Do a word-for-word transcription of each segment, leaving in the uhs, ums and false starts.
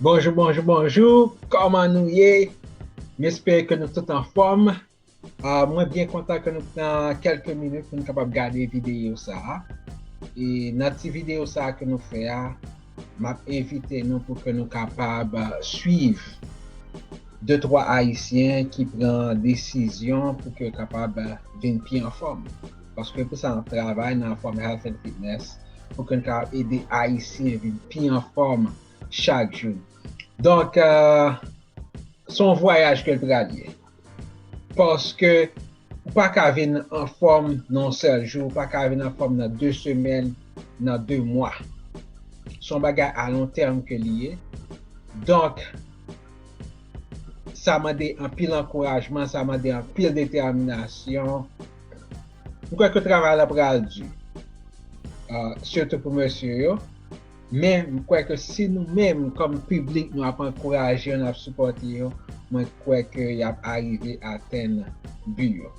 Bonjou, bonjou, bonjou. Kòman nou ye? M espere ke nou tout anfòm. Ah, mwen byen kontan ke nou pran kèlke minit pou nou kapab gade videyo sa a. E nan ti videyo sa a ke nou fè a, m ap envite nou pou ke nou kapab, ah, swiv de twa Ayisyen ki pran desizyon pou ke yo kapab, ah, vin pi anfòm. Paske pou sa, n ap travay nan fòm health and fitness pou ke n kapab ede Ayisyen vin pi anfòm chak jou. Donk, euh, se yon vwayaj ke l pral ye. Paske ou pa ka vin anfòm nan yon sèl jou, ou pa ka vin anfòm nan de semèn, nan de mwa. Se yon bagay a lon tèm ke li ye. Donk, sa mande anpil ankourajman, sa mande anpil detèminasyon. M kwè ke travay la pral di, ah, sitou pou mesye yo. Men, m kwè ke si nou menm, kòm piblik, nou ap ankouraje yo, n ap sipòte yo, mwen kwè ke y ap arive atenn bi yo.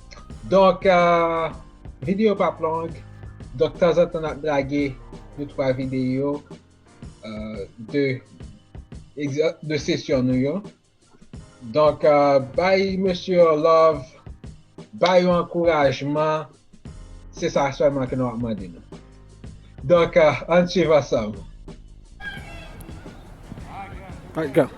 Donk, ah, videyo p ap long. Donk, tanzantan, n ap lage de twa videyo, ah, de, egza-, de sesyon nou yo. Donk, euh, bay mesye yo love, bay yo ankourajman, se sa sèlman ke nou ap mande nou. Donk, euh, ann swiv ansanm. Alright, go.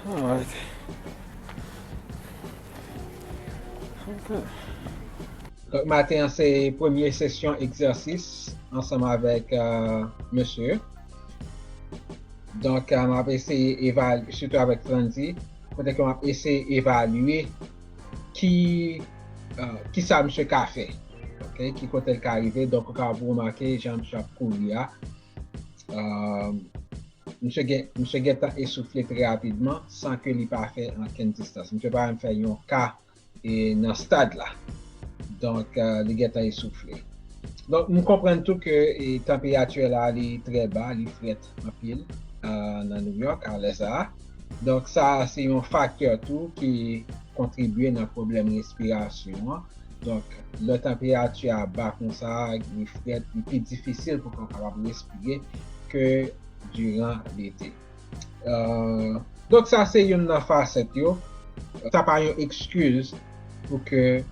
Alright. Ok. Donk, maten an, se premye sesyon egzèsis ansanm avèk, euh, mesye. Donk, euh, m ap eseye evalye, sitou avèk Frandy, kote ke m ap eseye evalye ki, euh, ki sa misye ka fè. Ok, ki kote l ka rive. Donk, ou kapab remake jan misye ap kouri a. Euh, misye gen, misye gentan esoufle trè rapidman san ke li pa fè ankenn distans. Misye pa menm fè yon K, e, nan stad la. Donk, euh, li gentan esoufle. Donk, m konprann tou ke, e, tanperati la, li trè ba, li frèt anpil, euh, nan New York, alè sa a. Donk, sa a se yon faktè tou ki kontribye nan pwoblèm respirasyon an. Donk, lè tanperati a ba konsa, li frèt, li pi difisil pou ke w kapab respire ke diran lete. Euh, donk, sa se youn nan fasèt yo. Sa pa yon ekskiz pou ke,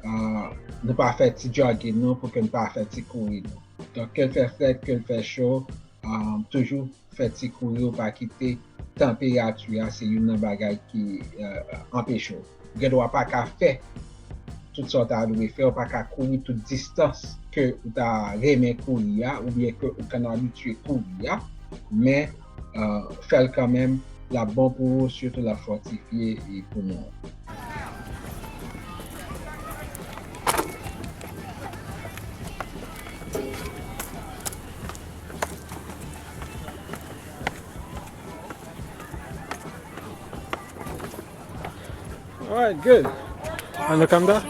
euh, nou pa fè ti jogging nou, pou ke nou pa fè ti kouri nou. Donk, ke l fè frèt, ke l fè cho, euh, toujou fè ti kouri w, pa kite tanperati a, se youn nan bagay ki, euh, anpeche w. Ou gen dwa pa ka fè tout sa w ta dwe fè, ou pa ka kouri tout distans ke ou ta renmen kouri a, oubyen ke ou konn abitye kouri a, men, euh, fè l kanmenm, l ap bon pou ou, sitou l ap fòtifye, e, poumon w. Alright, good. And look, I'm done.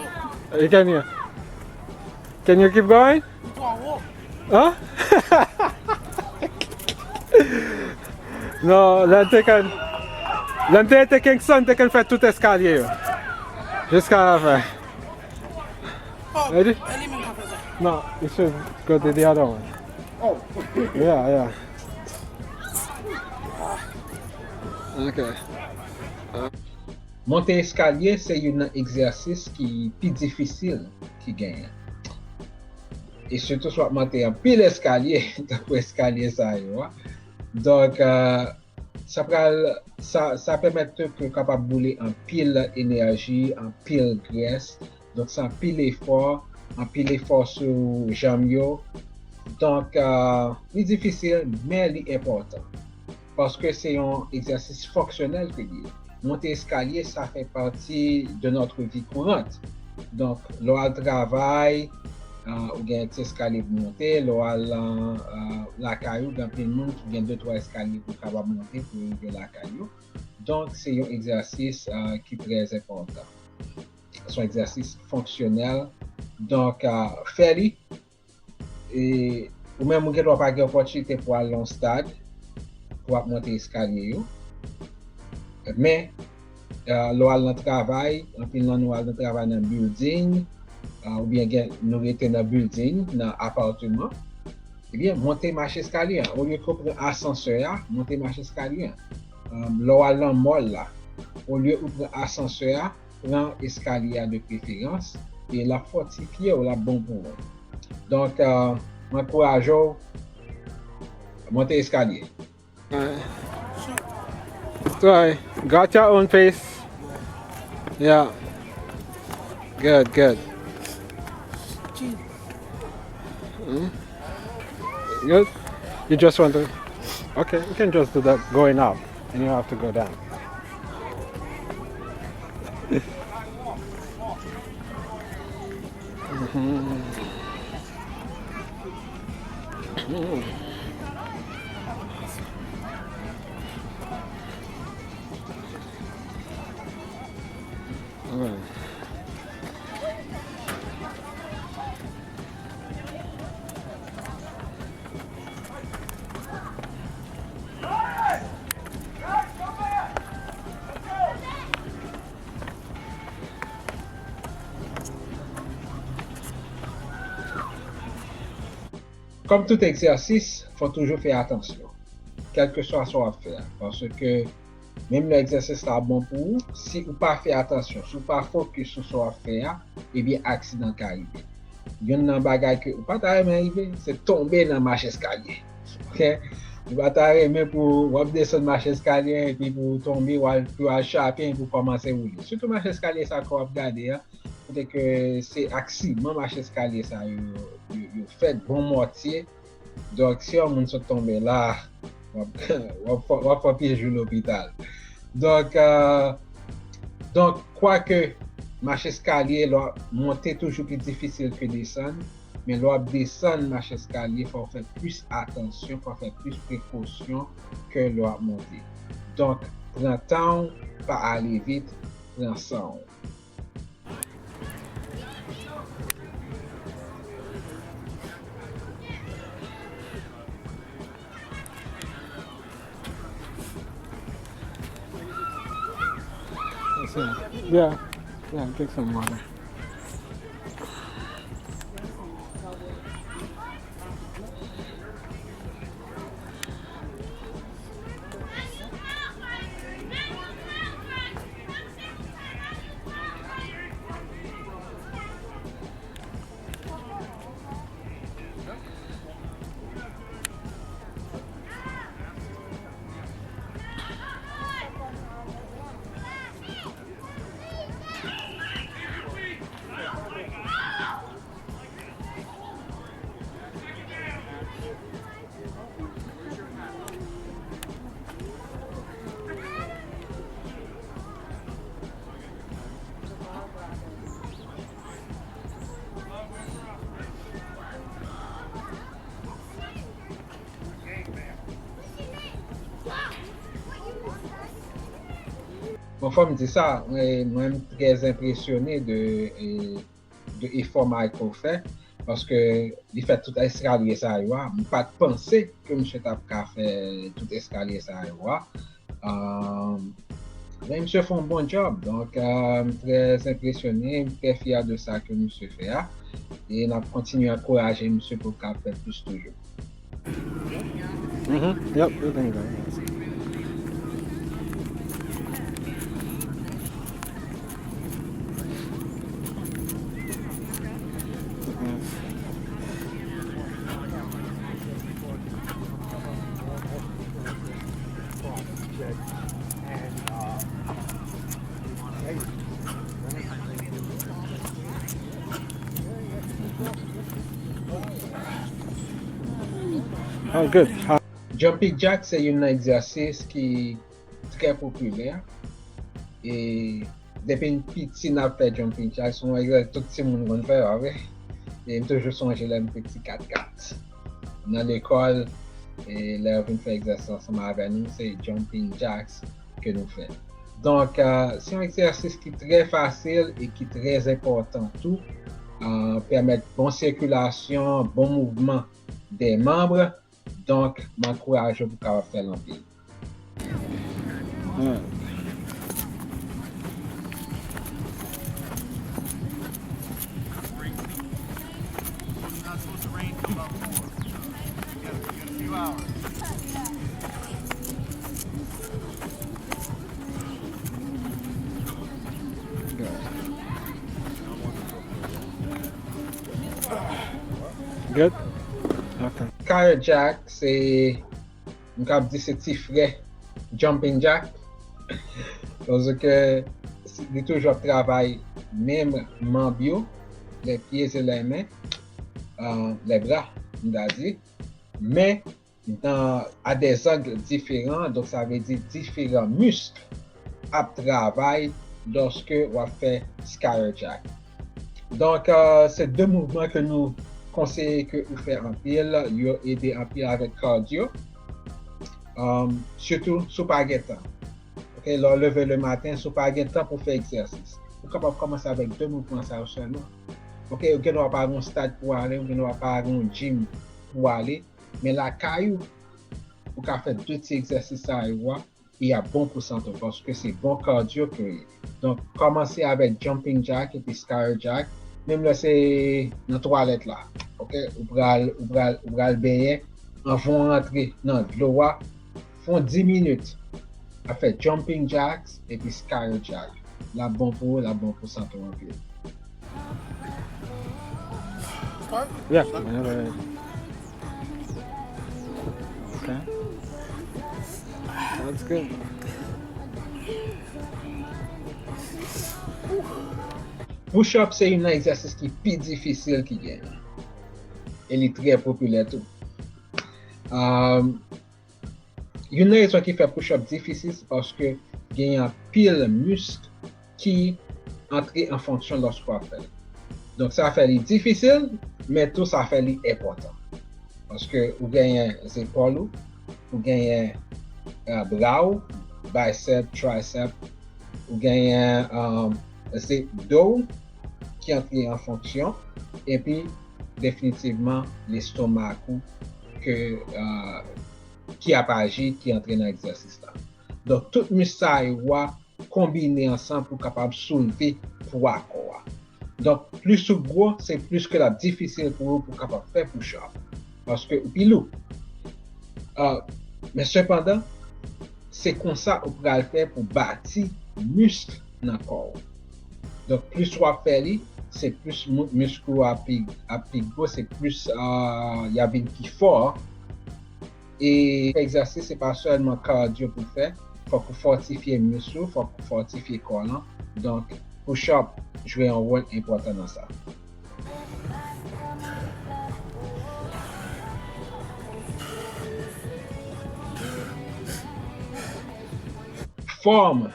You can hear. Can you keep going? Huh? Non, lè n te konn, lè n te rete Kingston, n te konn fè tout eskalye yo. Jiska lafen. Ready? Non, you should go to the other one. Oh. Yeah, yeah. Ok. Monte eskalye se youn nan egzèsis ki pi difisil ki genyen. E sitou si w ap monte anpil eskalye, tankou eskalye sa yo a. Donk, euh, sa pral, sa, sa pèmèt ke w kapab boule anpil enèji, anpil grès. Donk, se anpil efò, anpil efò sou janm yo. Donk, euh, li difisil, men li enpòtan. Paske se yon egzèsis fonksyonèl ke li ye. Monte eskalye, sa fè pati de notre vie courante. Donk, lè w al travay, ah, ou gen ti eskalye pou monte, lè w al nan, ah, lakay ou, gen anpil moun ki gen de twa eskalye pou kapab monte pou yo rive lakay yo. Donk, se yon egzèsis, ah, ki trè enpòtan. Se yon egzèsis fonksyonèl. Donk, ah, fè li. E, ou menm, ou gendwa pa gen opòtinite pou al nan yon stad, pou w ap monte eskalye yo. Men, ah, lè w al nan travay, anpil nan nou al nan travay nan building, ah, oubyen gen, nou rete nan building, nan apatman. Ebyen, monte mach eskalye a. Olye ke w pran asansè a, monte mach eskalye a. Ah, lè w al nan mall la, olye ou pran asansè a, pran eskalye a de preferans, e l ap fòtifye w, l ap bon pou ou. Donk, ah, m ankouraje w, monte eskalye. Alright. Sorry. Got your own place. Yeah. Good, good. Hmm? Good? You just want to. Okay, you can just do that going up, and you don't have to go down. Mhm. Kòm tout egzèsis, fò toujou fè atansyon, kèlkeswa sa w ap fè a, paske menm lè egzèsis la bon pou ou, si ou pa fè atansyon, si ou pa fokis sou sa w ap fè a, ebyen, aksidan ka rive. Youn nan bagay ke ou pa ta renmen rive, se tonbe nan mach eskalye. Ok? Ou pa ta renmen pou w ap desann mach eskalye epi pou w tonbe, w al, pou w al chape, epi w kòmanse woule. Sitou mach eskalye sa ke w ap gade a, kote ke se ak siman mach eskalye sa yo, yo, yo fèt, bon mòtye. Donk, si yon moun sot tonbe la, w ap, w ap fè, w ap fè pye jou lopital. Donk, euh, donk, kwake mach eskalye, lè w ap monte toujou pi difisil ke desann, men lè w ap desann mach eskalye, fò w fè plis atansyon, fò w fè plis prekosyon ke lè w ap monte. Donk, pran tan w, pa ale vit, pran san w. That's it. Yeah, yeah, take some water. Bon, fò m di sa, mwen, mwen trè enpresyone de, e, de efò Michael fè, paske li fè tout eskalye sa yo a. M pa t panse ke misye t ap ka fè tout eskalye sa yo a. Um, men misye fè yon bon djòb. Donk, uh, m trè enpresyone, m trè fyè de sa ke misye fè a. E n ap kontinye ankouraje misye pou l ka fè plis toujou. Mm-hmm. Yep, you can go. Oh, good. Jumping jack se youn nan egzèsis ki trè popilè. E depi n piti n ap fè jumping jack, se yon egzèsis tout timoun konn fè, pa vre? E m toujou sonje lè m te ti kat kat. Nan lekòl, e lè yo vin fè egzèsis ansanm avè nou, se jumping jacks ke nou fè. Donk, euh, se yon egzèsis ki trè fasil e ki trè enpòtan tou. Euh, pèmèt bon sikilasyon, bon mouvman dè manm. Donk, m ankouraje w pou w kapab fè l anpil. Good? Ok. Scare jack, se m kab di se ti frè jumping jack. Paske li toujou ap travay menm manm yo, lè pye e lè men, euh, lè bra, m ta di. Men nan, a dè zang diferan, donk sa vle di diferan misk ap travay lòske w ap fè scare jack. Donk, euh, se de mouvman ke nou konseye ke ou fè anpil, yo ede anpil avèk kadyo, euh, sitou si w pa gen tan. Ok, lè w leve le maten, si w pa gen tan pou fè egzèsis, ou kapab kòmanse avèk de mouvman sa yo sèlman. Ok, ou gen dwa pa gen yon stad pou ale, ou gen dwa pa gen yon gym pou ale, men lakay ou, ou ka fè de ti egzèsis sa yo a, e y ap bon pou sante w, paske se bon kadyo ke w ye. Donk, kòmanse avèk jumping jack epi scare jack, menm lè se nan twalèt la, ok? Ou pral, ou pral, ou pral benyen, anvan w rantre nan dlo a, fè yon dis minit ap fè jumping jacks epi scare jack. L ap bon pou ou, l ap bon pou sante w anpil. Yeah, whenever. Okay. That's good. Push up se youn nan egzèsis ki pi difisil ki genyen. E li trè popilè tou. Um, Youn nan rezon ki fè push up difisil, se paske gen anpil misk ki antre an fonksyon lòske w ap fè l. Donk, sa fè li difisil, men tou sa fè li enpòtan. Paske ou genyen zepòl ou, ou genyen, euh, bra w, bicep, tricep, ou genyen, euh, ze-, do w ki antre an fonksyon, epi definitivman lestomak ou ke, euh, ki ap aji, ki antre nan egzèsis la. Donk, tout misk sa yo a konbine ansanm pou kapab soulve pwa kò a. Donk, plis ou gwo, se plis ke l ap difisil pou ou pou kapab fè push up. Paske ou pi lou. Ah, men sepandan, se konsa ou pral fè pou bati misk nan kò w. Donk, plis w ap fè li, se plis mou-, misk ou ap pi, ap pi gwo, se plis, ah, y ap vin pi fò. E egzèsis, se pa sèlman kadyo pou fè, fòk ou fòtifye misk ou, fòk ou fòtifye kò lan. Donk, push up jwe yon wòl enpòtan nan sa. Fòm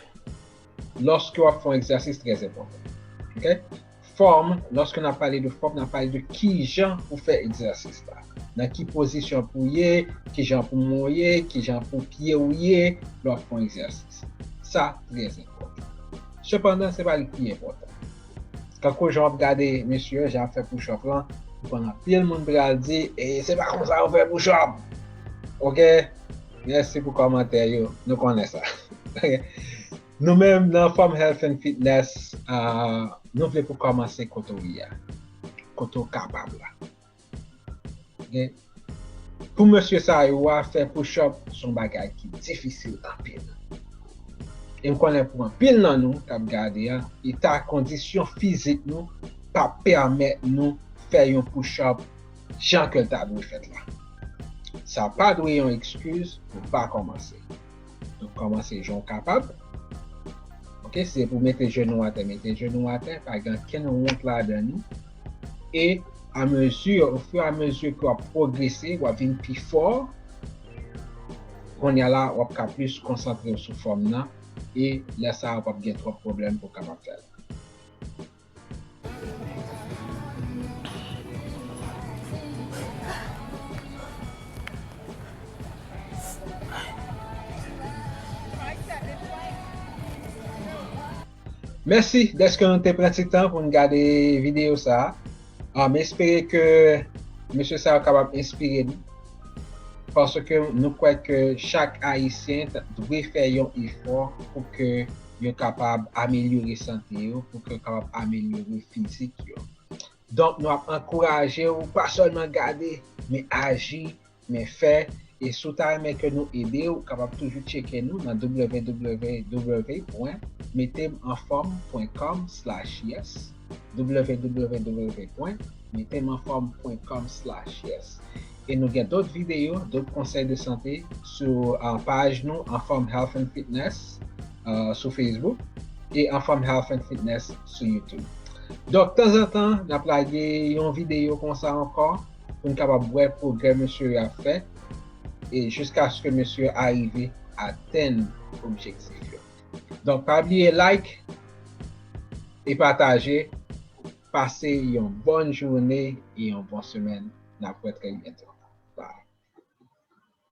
lòske w ap fè yon egzèsis trè enpòtan. Ok? Fòm, lòske n ap pale de fòm, n ap pale de kijan pou fè egzèsis la. Nan ki pozisyon pou w ye, kijan pou men w ye, kijan pou pye w ye, lè w ap fè yon egzèsis. Sa trè enpòtan. Sepandan, se pa li ki pi enpòtan. Tankou jan w ap gade mesye yo, jan y ap fè push up lan, ou konn anpil moun pral di, "E se pa konsa yo fè push up." Ok? Mèsi pou kòmantè yo. Nou konnen sa. Nou menm, nan Fòm Health and Fitness, ah, nou vle pou kòmanse kote w ye a. Kote w kapab la. Ok? Pou mesye sa yo a, fè push up se yon bagay ki difisil anpil. E m konnen pou anpil nan nou k ap gade a, eta kondisyon fizik nou pa pèmèt nou fè yon push up jan ke l ta dwe fèt la. Sa pa dwe yon ekskiz pou pa kòmanse. Donk, kòmanse jan w kapab. Ok, si se pou mete jenou atè, mete jenou atè, pa gen okenn wont ladan li. E a mezi, au fur et à mesure ke w ap pwogrese, w ap vin pi fò, kounye a la, w ap ka plis konsantre w sou fòm nan, e lè sa a, w p ap gen twòp pwoblèm pou w kapab fè l. Mèsi dèske nou te pran ti tan pou n gade videyo sa a. M espere ke mesye sa yo kapab enspire nou. Paske nou kwè ke chak Ayisyen dwe fè yon efò pou ke yo kapab amelyore sante yo, pou ke yo kapab amelyore fizik yo. Donk, nou ap ankouraje w, pa sèlman gade, men aji, men fè. E si w ta renmen ke nou ede w, ou kapab toujou tcheke nou nan www.metemmanform.com/yes, www.metemmanform.com/yes. E nou gen dòt videyo, dòt konsèy de sante sou uh, paj nou, Anfòm Health and Fitness, uh, sou Facebook, e Anfòm Health and Fitness sou YouTube. Donk, tanzantan, n ap lage yon videyo konsa ankò, pou n kapab wè pwogrè mesye yo ap fè, e jiskaske mesye yo arive atenn objektif yo. Donk, pa bliye like e pataje. Pase yon bòn jounen e yon bon semèn. N ap wè trè byento.